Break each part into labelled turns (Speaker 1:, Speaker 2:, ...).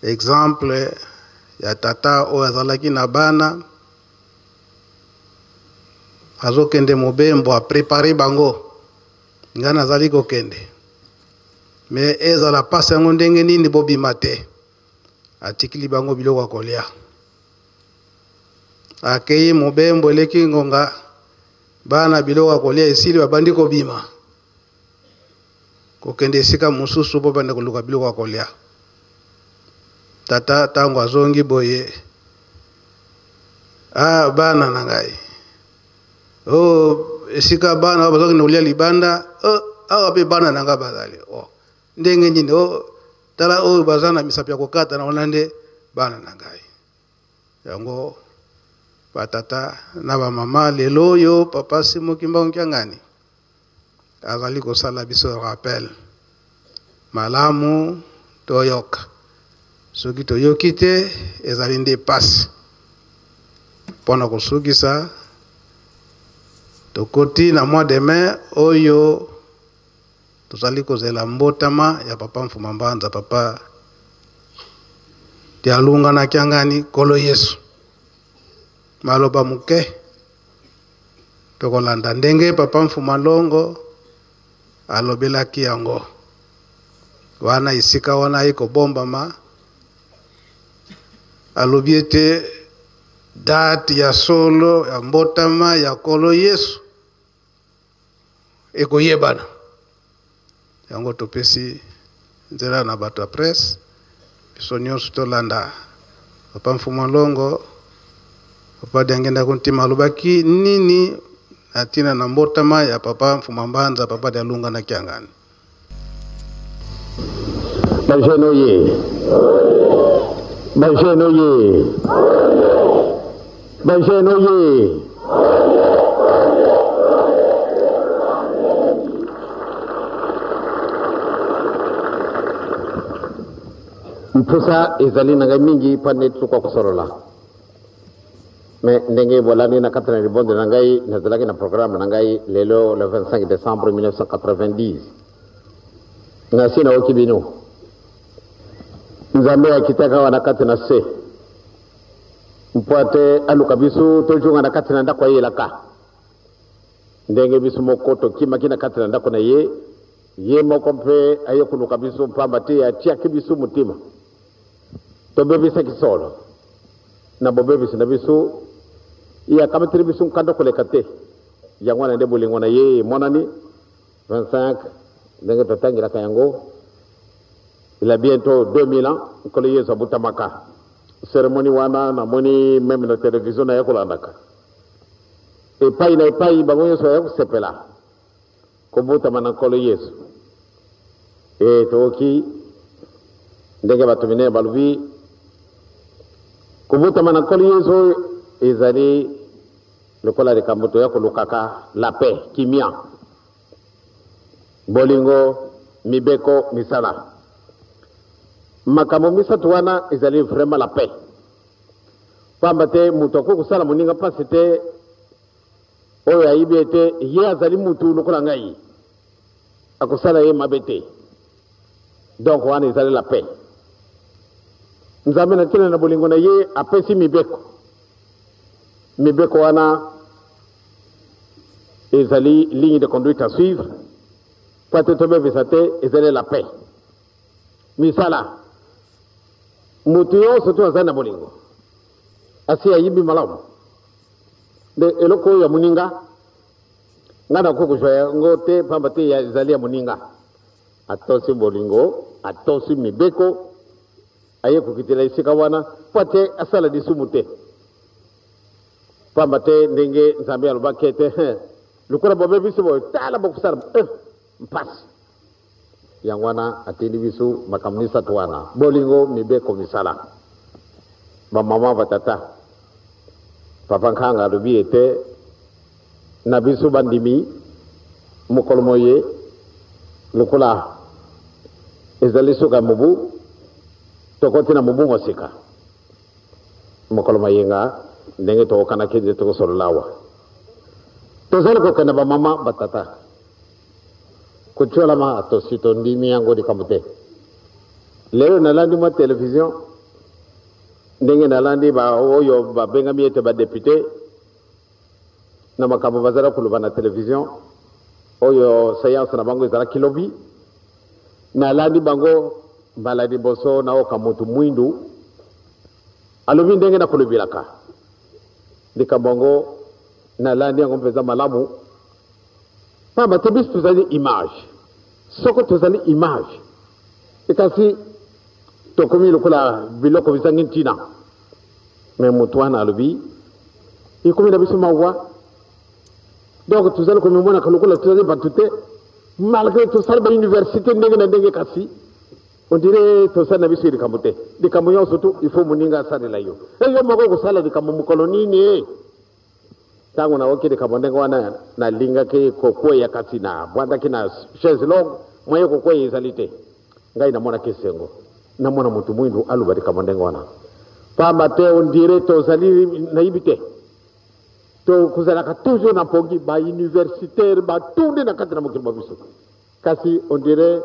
Speaker 1: Exemple ya tata oyo azalaki na bana azokende mobembo aprepare bango, ngai nazali kokende me ezala mpasi yango ndenge nini bobima te. Atikili bango biloko ya kolia, akei mobembo, eleki ngonga, bana biloko ya kolia esili, babandi kobima kokende esika mosusu mpo banda koluka biloko ya kolia. Tata ntango azongi boye, ah, bana na ngai o oh, esika bana bazokende kolia libanda, oh, awa mpe bana na ngai bazali oh, ndenge nini oh, tala oyo baza na misapi ya kokata na wana nde bana na ngai. Yango batata na bamama, lelo oyo Papa Simon Kimbangu Kiangani azali kosala biso rappel malamu toyoka. Soki toyoki te, ezali nde pasi. Mpo na kosukisa, tokoti na mois de mai oyo tozali kozela mbotama ya Papa Mfuma Mbanza, Papa Dialunga na Kiangani, Nkolo Yesu. Maloba moke tokolanda ndenge Papa Mfuma Longo alobelaki yango wana, esika wana aye kobombama, alobi ete date ya solo ya mbotama ya Nkolo Yesu ekoyebana. Yango topesi nzela na bato ya presse, biso nyonso tolanda Papa Mfumu Longo, Papa Diangenda Kuntima alobaki nini na ntina na mbotama ya Papa Mfuma Mbanza, Papa Dialunga na Kiangani.
Speaker 2: Ba jeune oye. Ba jeune oye. Ba jeune oye. Mposa ezali na ngai mingi mpo nde tokoka kosolola. Mais ndenge bolandi na kati na libonde na ngai, nazalaki na programme na ngai lelo le 25 décembre 1990. Nasi nayoki bino. Nzambe akitaka awa na kati na se mpo ate aluka biso tozonga na kati na ndako ayelaka. Ndenge biso moko tokimaki na kati na ndako na ye, ye moko mpe aye koluka biso mpamba te atiaki biso motema. Tobebisaki solo na bobebisi na biso, ye akamateli biso nkanda koleka te. Yango wana nde bolingo na ye emonani. 25 ndenge totangelaka yango, il a bientôt 2000 ans Nkolo Yesu abotamaka. Cérémonie wana namoni meme na television naye kolandaka epai na epai, bango nyonso baya kosepela kobotama na Nkolo Yesu. E tokoki ndenge bato minene balobi kobotama na Nkolo Yesu ezali lokola likambo toya kolukaka la paix, kimia, bolingo, mibeko, misala. Makambo misato wana ezali vraiment la paix, pamba te moto akoki kosala moninga mpasi te oyo ayibi ete ye azali mutu lokola ngai, akosala ye mabe te. Donc wana ezali la paix. Nzambe na ntina na bolingo na ye apesi mibeko. Mibeko wana ezali ligne de conduite à suivre mpo ete tobebisa te, ezali la paix. Misala, moto nyonso to azali na bolingo asi ayibi malamu nde eloko oyo ya moninga, ngai nakoki kozwa yango te mpamba te ezali ya moninga. Atosi bolingo, atosi mibeko, aye kokitela esika wana mpo ete asala lisumu te, pamba te ndenge Nzambe alobaki ete lokola bobebisi boye, tala bokosala mpasi. Yango wana atindi biso makambo misato wana: bolingo, mibeko, misala. Bamama, batata, Papa Nkanga alobi ete na biso bandimi mokolo moye lokola ezali suka ya mobu, tokoti na mobu mosika. Mokolo mayenga ndenge tokokanaki nde tokosolola awa. Tozali kokenda bamama, batata, kotiolama tosi tondimi yango likambo te. Lelo nalandi mwa television. Ndenge nalandi ba oyo babengami ete ba depute na makambo bazala koloba na television oyo seance na bango ezalaki lobi, nalandi bango mbala liboso naoka motu mwindu alobi ndenge nakolobelaka likambo yango, nalandi yango mpenza malamu, pamba te biso tozali image. Soko tozali image, kasi tokomi lokola biloko bizangi ntina. Me moto wana alobi ekomi na biso mawa, donc tozali komimonaka lokola tozali bato te, malgré tosali ba université ndenge na ndenge, kasi on dirait tosali na biso likambo te. Likambo nyonso tu il faut moninga asalela yo. E yo moko kosala likambo mokolo nini? Ntango nayoki likambo ndenge wana, nalingaki kokweya, kasi nabwandaki na chaise longue, moyen kokweya ezali te. Ngai namonaki esengo namona moto mwindu aloba likambo ndenge wana, pamba te on dirait tozali nayibi te, tokozalaka toujours na mpongi, ba universitaire batundi na kati na mokili mwa biso, kasi on dirait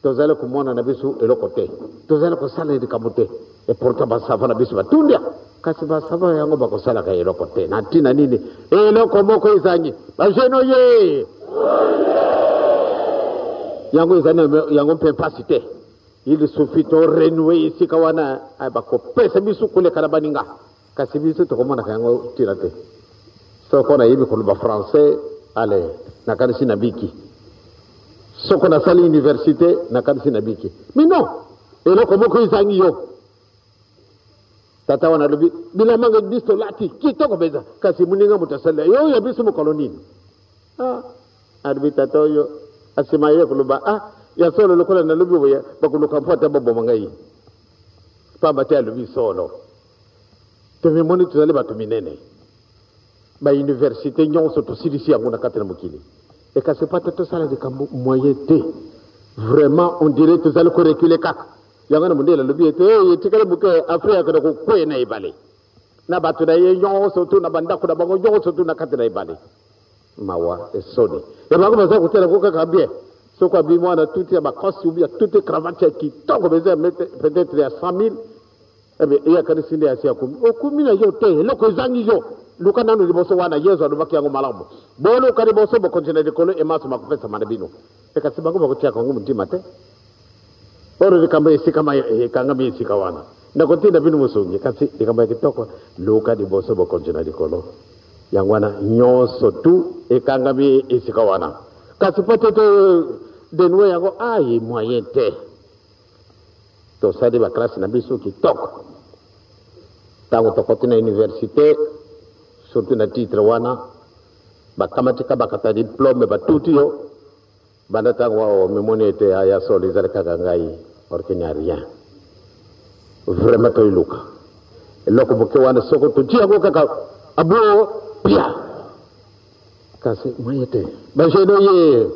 Speaker 2: tozali komona na biso eloko te, tozali kosala likambo te. Et pourtant basava na biso batundia, kasi basava yango bakosalaka eloko te. Na ntina nini? Eloko moko ezangi bajeno ye yango ezali yango mpe mpasi te. Il suffit to renouer esika wana, bakopesa biso koleka na baninga, kasi biso tokomonaka yango ntina te. Soko nayebi koloba français, ale nakanisi nabiki. Soko nasali université, nakanisi nabiki. Mais non, eloko moko ezangi yo. Tata wana alobi bilamba nga biso tolati kitoko mpenza, kasi moninga moto asalela yo ya biso mokolo nini? Ah, alobi tata oyo asima ye koloba, ah, ya solo lokola nalobi boye bakoluka mpo ata baboma ngai, pamba te alobi solo. Tomimoni tozali bato minene, ba université nyonso tosilisi yango na kati na mokili, ekasi mpo ata tosala likambo moyen te. Vraiment on dirait tozali korekule kaka. Yango na mondele alobi ete hey, etikali moke Afrika akende kokweya na ebale na bato na ye nyonso tu na bandako na bango nyonso tu na kati na ebale. Mawa esoni e bango baza kotela ko kaka bien. Soko abimi wana tuti ya bakosi ubi ya tuti cravate ya kitoko mpenza peut-être ya 100 000, ebe ye akanisi nde asi akumi. Okumi na yo te, eloko ezangi yo. Luka nanu liboso wana, Yesu alobaki yango malamu, boluka liboso bokonzi na likolo, emaso makopesama na bino. E kasi bango bakotiaka yango motima te. Oyo likambo esika ma ekangami esika wana, nakotinda bino mosungi. Kasi likambo ya kitoko, luka liboso bokonzi na likolo, yango wana nyonso tu ekangami esika wana. Kasi po te to denue yango, ai moyen te. Tosali baklase na biso kitoko, ntango tokoti na université, surtout na titre wana, bakamatika bakata diplome batuti yo. Banda ntango awa omimoni ete aya solo ezali kaka ngai, or qu'il n'y a rien. Vraiment toyiluka eloko moke wana, soko totie yango kaka abuo pia, kasi moye te. Bajeno ye,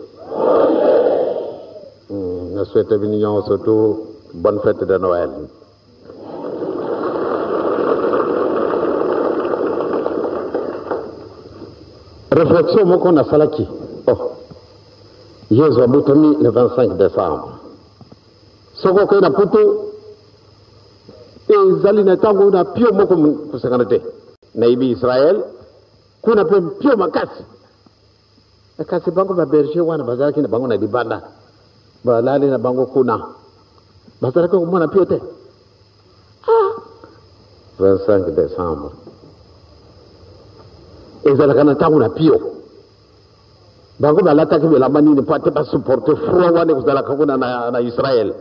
Speaker 2: na souhaite bino nyonso surtout bonne fête de Noël. Réflexion moko nasalaki, oh, Yesu abotami le 25 décembre. Soko okei na Putu, ezali na ntango na pio moko kosakana te. Nayebi Israel kuna mpe mpio makasi, kasi bango baberger wana bazalaki na bango na libanda, balali na bango kuna, bazalaki komona mpio te. Ah, 25 décembre ezalaka na ntango na pio. Bango balataki bilamba nini mpo ate basupporte froid wana ekozalaka kuna na Israel?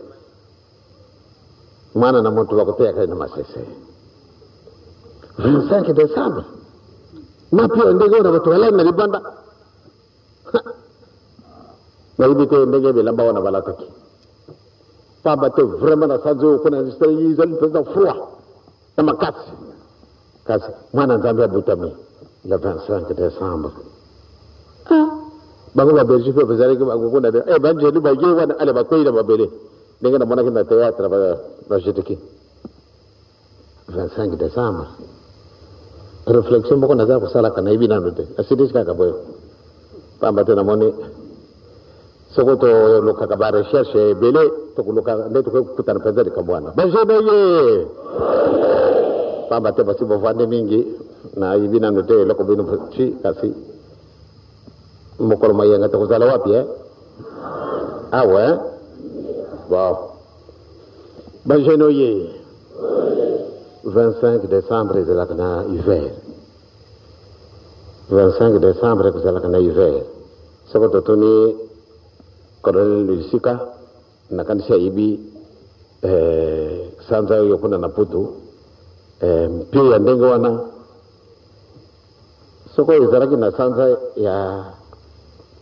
Speaker 2: Mwana na moto bakoteyaka ye na masese 25 décembre na pio ndenge oyo na bato balali na libanda. Nayebi te ndenge bilamba wana balataki, pamba te vraiment na sanza oyo kuna ezali mpenza froid na makasi. Kasi mwana Nzambe abutami le 25 décembre. Ah, bango ba Belgique mpe bazalaki bakokunda te, eh, banjelu baye wana ale bakwei na mabele ndenge namonaki na théâtre bajeteki 25 décembre. Réflexion moko naza kosalaka, nayebi nano te, nasilisi kaka boye, pamba te namoni soko tolukaka ba recherche ebele, tokoluka nde tokoki kokutana mpenza likambo wana. Bajene ye. Pamba te basi bovandi mingi, nayebi nanu te eloko bino ti, kasi mokolo mayenga tokozala wapi eh? Awa eh? Bon. Ba jeune oye 25 décembre ezalaka na hiver. 25 décembre ekozalaka na hiver. Soko totuni colonel Lusika, nakanisi ayebi eh, sanza oyo kuna na Putu eh, mpio ya ndenge wana soko ezalaki na sanza ya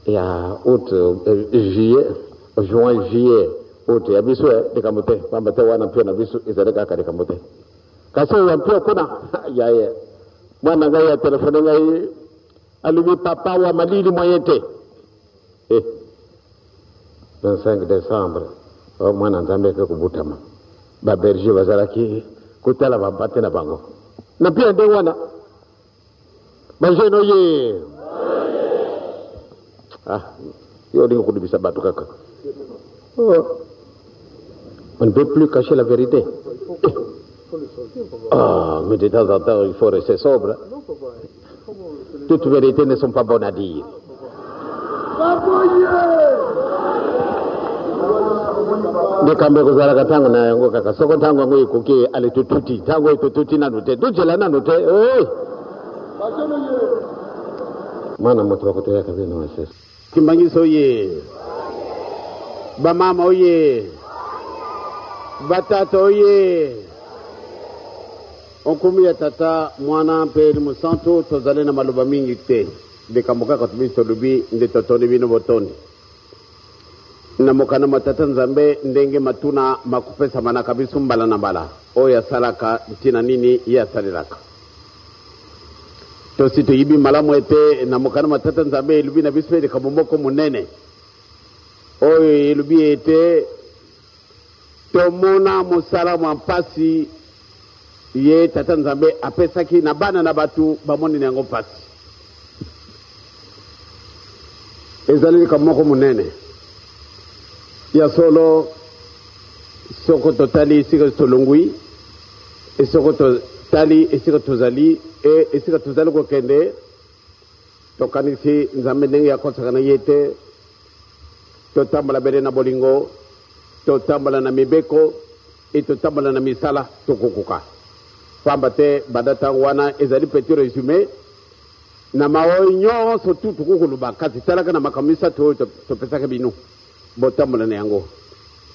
Speaker 2: ya août, juillet, juin, juillet, août ya biso eh, likambo te, pamba te wana mpio na biso ezali kaka likambo te. Kasi oyo ya mpio kuna ya ye mwana ngai ya telefone ngai alobi papa wa malili moyen te eh, 25 décembre oh, mwana Nzambe eke kobutama, ba berger bazalaki kotala bampate na bango na mpio ya ndenge wana. Ba jeune oye, ah, yo olingi kolibisa bato kaka. Oh. On ne peut plus cacher la vérité. Ah, mais de temps en temps, il faut rester sobre. Toutes vérités ne sont pas bonnes à dire. Likambo ekozalaka ntango na yango kaka soko ntango yango ekoki, ale totuti ntango oyo totuti nanu te, tozela nanu te. Hey! Mwana moto bakotoyaka bino masese. Kimbangiso oye, bamama oye, batata oye, Nkumu ya Tata, Mwana mpe Elimo Santu, tozali na maloba mingi te. Likambo kaka biso tolobi nde totondi bino botondi. Na mokanda mwa Tata Nzambe, ndenge matuna makopesamanaka biso mbala na mbala, oyo asalaka, ntina nini ye asalelaka. Tosi toyibi malamu ete na mokanda mwa Tata Nzambe elobi na biso mpe likambo moko monene oyo elobi ete tomona mosala mwa mpasi ye Tata Nzambe apesaki na bana na bato bamoni na yango mpasi. Ezali likambo moko monene ya solo soko totali esika tolongwi, e soko totali esika tozali, e esika tozali kokende, tokanisi Nzambe ndenge akosaka na ye te. Totambola bele na bolingo, totambola na mibeko, e totambola na misala, tokokoka. Pamba te banda ntango wana ezali petit résumé na maoyo nyonso tu tokoki koloba, kasi talaka na makambo misato oyo topesaka bino, botambola na yango.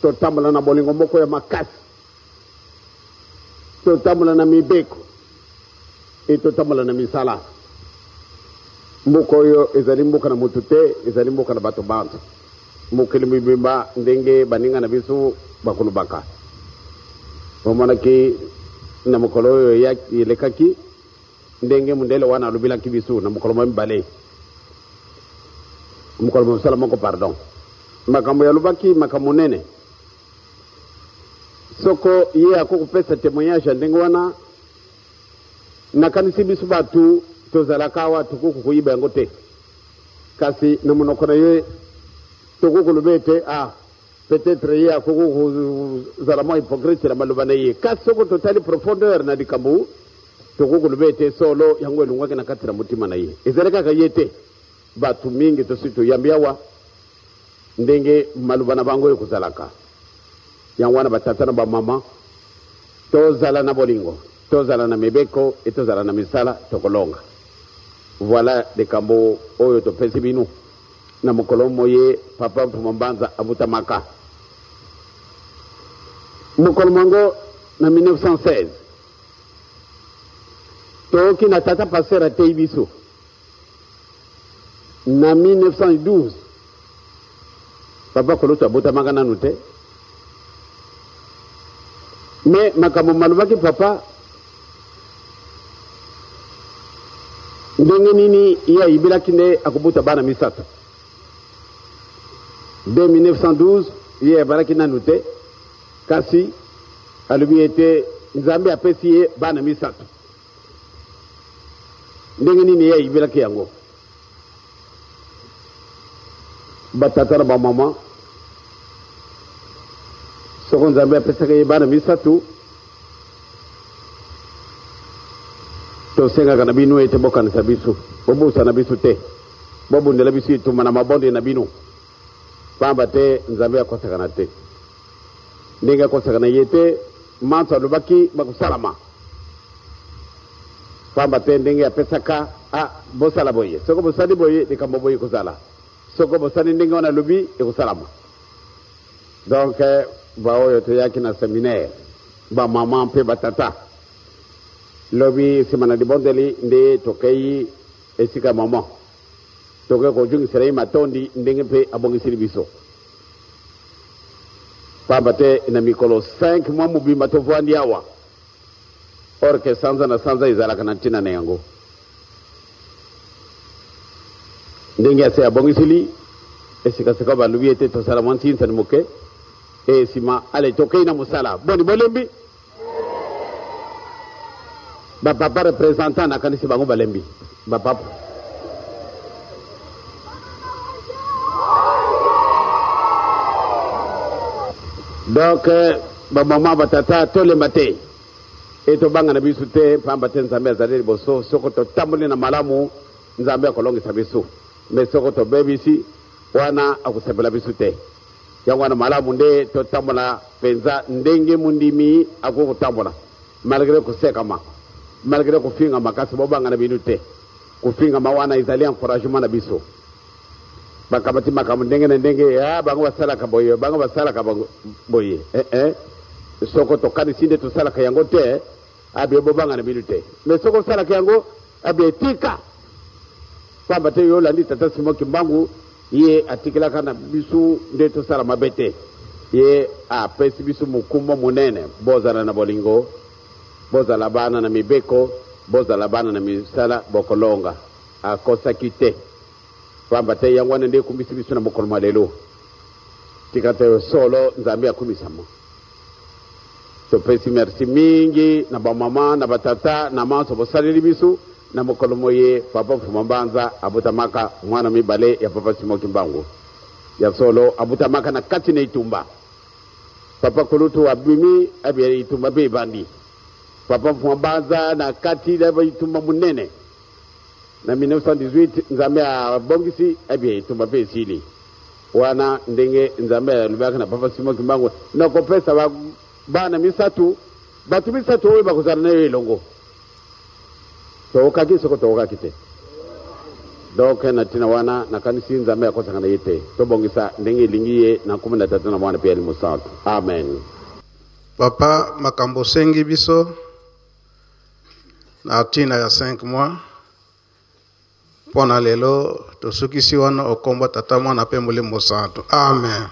Speaker 2: Totambola na bolingo moko ya makasi, totambola na mibeko, e totambola na misala. Mboka oyo ezali mboka na moto te, ezali mboka na bato banso, mokili mobimba. Ndenge baninga na biso bakolobaka, bamonaki na mokolo oyo elekaki ndenge mondele wana alobelaki biso na mokolo mwa mibale, mokolo mosala moko, pardon, makambo yalobaki makambo monene. Soko ye akokopesa témoignage ya ndenge wana, nakanisi biso bato tozalaka awa tokoki koyiba yango te. Kasi na monoko na ye tokoki koloba ete ah, peut-être ye akoki kozala mwa hypocrite na maloba na ye, kasi soko totali profondeur na likambo, tokoki koloba ete solo yango elongwaki na kati na motima na ye. Ezali kaka ye te, bato mingi tosi toyambi awa ndenge maloba na bango ekozalaka. Yango wana, batata na bamama, tozala na bolingo, tozala na mibeko, e tozala na misala, tokolonga. Voilà likambo oyo topesi bino na mokolo moye papa Mfuma Mbanza abutamaka. Mokolo mwango na 1916 toyoki na tata pasteur ateyi biso na 1912. Papa Koloto abotamaka nanu te, me makambo malobaki papa ndenge nini ye ayibelaki nde akobota bana misato de 1912. Ye abalaki nanu te, kasi alobi ete Nzambe apesi ye bana misato. Ndenge nini ye ayibelaki yango? Batata na bamama, soko Nzambe apesaka ye bana misato, Tosengaka na bino ete bokanisa biso, bobosana biso te, bobundela biso etumba na mabondeli na bino, pamba te Nzambe akosakana te. Ndenge akosakana ye te, manso alobaki makosalama. Pamba te ndenge apesaka, ah, bosala boye, soko bosali boye, likambo boye ekozala, soko bosali ndenge wana alobi, ekosalama. Donc baoyo toyaki na seminaire, ba mama mpe ba tata, lobi nsima na libondeli nde tokei esika mama, tokei kozongisela ye matondi ndenge mpe abongiseli biso. Pamba te na mikolo 5 mois mobimba tovandi awa, or que sanza na sanza ezalaka na ntina na yango. Ndenge ase abongiseli esika sika balobi ete tosala mwa nsinsani moke e nsima ale tokei na mosala. Boni bolembi? Ba papa representant nakanisi bango balembi. Ba papa Donc ba maman ba tata tolemba te e tobanga na biso te pamba te Nzambe azali liboso. Soko totamboli na malamu Nzambe akolongisa biso, me soko tobebisi wana akosepela biso te. Yango wana malamu nde totambola penza ndenge mondimi akoki kotambola malgre kosekama, malgre kofingama, kasi bobanga na bino te. Kofingama wana ezali encouragement na biso. Bakamati makambo ndenge na ndenge, ah, bango basalaka boye, bango basalaka boye. Eh, eh. Soko tokanisi nde tosalaka yango te, abe bobanga na bino te. Mais soko osalaka yango, abe tika. Pamba te yo olandi tata Simon Kimbangu, ye atikelaka na biso nde tosala mabe te. Ye apesi biso mokumba monene, bozala na bolingo, bozala bana na mibeko, bozala bana na misala, bokolonga. Akosaki te. Pamba te yango wana nde ekumbisi biso na mokolo mwa lelo. Tika te solo Nzambe akumisama. Topesi merci mingi na ba mama na ba tata na manso bosaleli biso na mokolo moye Papa Mfuma Mbanza abotamaka mwana mibale ya Papa Simon Kimbangu. Ya solo abotamaka na kati na etumba. Papa kulutu abimi abe etumba mpe ebandi. Papa Mfuma Mbanza na kati na etumba monene. Na 1918 Nzambe abongisi abe etumba mpe esili. Wana ndenge Nzambe alobaki na Papa Simon Kimbangu, nakopesa ba bana misatu, bato misato oyo bakozala na yo elongo. Tookaki soko tookaki te. Donc na ntina wana nakanisi Nzambe akosaka na ye te. Tobongisa ndenge elingi ye na nkombo na Tata na Mwana mpe ya Elimo Santu. Amen.
Speaker 1: Papa, makambo osengi biso na ntina ya 5 mois Mpo na lelo tosukisi wana okomba Tata Mwana mpe Molimo Santu. Amen.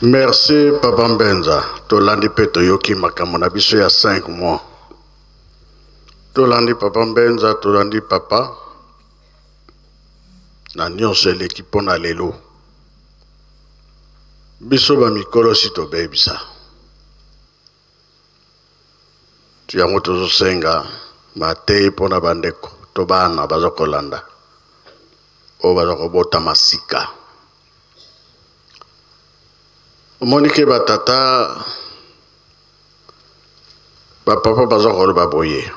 Speaker 3: Merci papa Mbenza, tolandi pe toyoki makambo na biso ya 5 mois. Tolandi papa Mbenza, tolandi papa na nyonso eleki mpo na lelo. Biso ba mikolo si tobebisa. Yango tozosenga mateyi mpo na bandeko to bana baza kolanda oyo baza kobotama sika. Omoni ke batata bapapa baza koloba boye,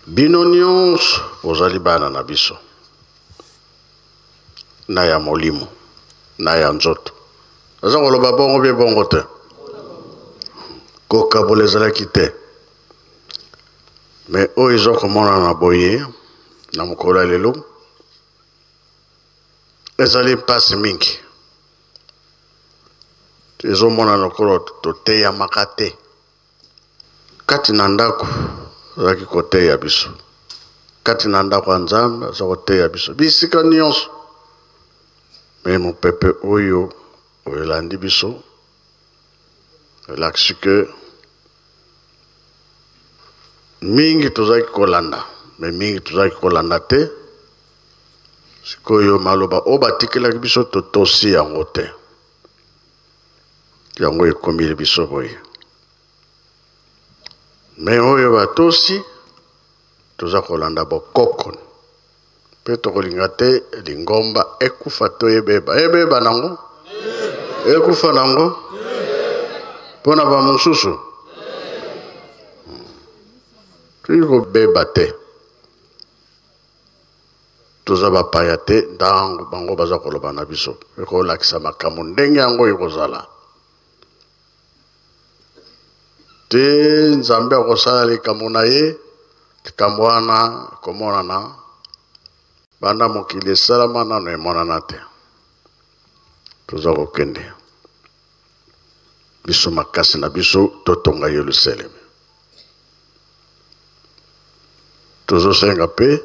Speaker 3: bino nyonso bozali bana na biso na ya molimo na ya nzoto. Aza koloba bongo bie bongo te. Kokabola ezalaki te. Me oyo eza komonana boye na mokolo ya lelo ezali mpasi mingi. Ezomonana lokola toteyamaka te. Kati na ndako azalaki koteya biso, kati na ndako ya Nzambe aza koteya biso bisika nyonso. Me mopepe oyo oyo elandi biso elakisi ke mingi tozalaki kolanda, me mingi tozalaki kolanda te. Sikoyo maloba oyo batikelaki biso totosi yango te. Yango ekomeli biso boye. Me oyo batosi toza kolanda bokoko mpe tokolinga te lingomba ekufa to ebeba. Ebeba nango? Ekufa nango? Mpo na bamosusu? Toyei kobeba te. Toza bapaya te ntango bango baza koloba na biso, ekolakisa makambo ndenge yango ekozala te. Nzambe akosala likambo na ye, likambo wana komonana banda mokili esalama nano emonana te. Toza kokende biso makasi na biso totonga Yelusalemi. Tozosenga mpe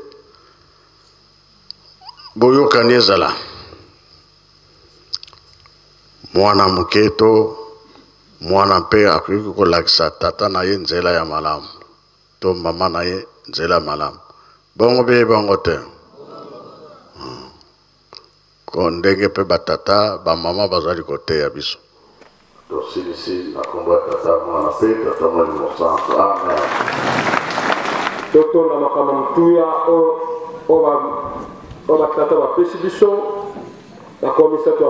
Speaker 3: boyokani ezala mwana moke to mwana mpe akoki kolakisa tata na ye nzela ya malamu to mama na ye nzela ya malamu. Bongo mpe bongo te ko ndenge mpe batata bamama bazali koteya biso. Tosilisi na nkombo ya Tata, Mwana mpe Tata Molimo Santu. Amen.
Speaker 4: Totonda makambo motuya oyo batata bapesi biso. Bakomi misato.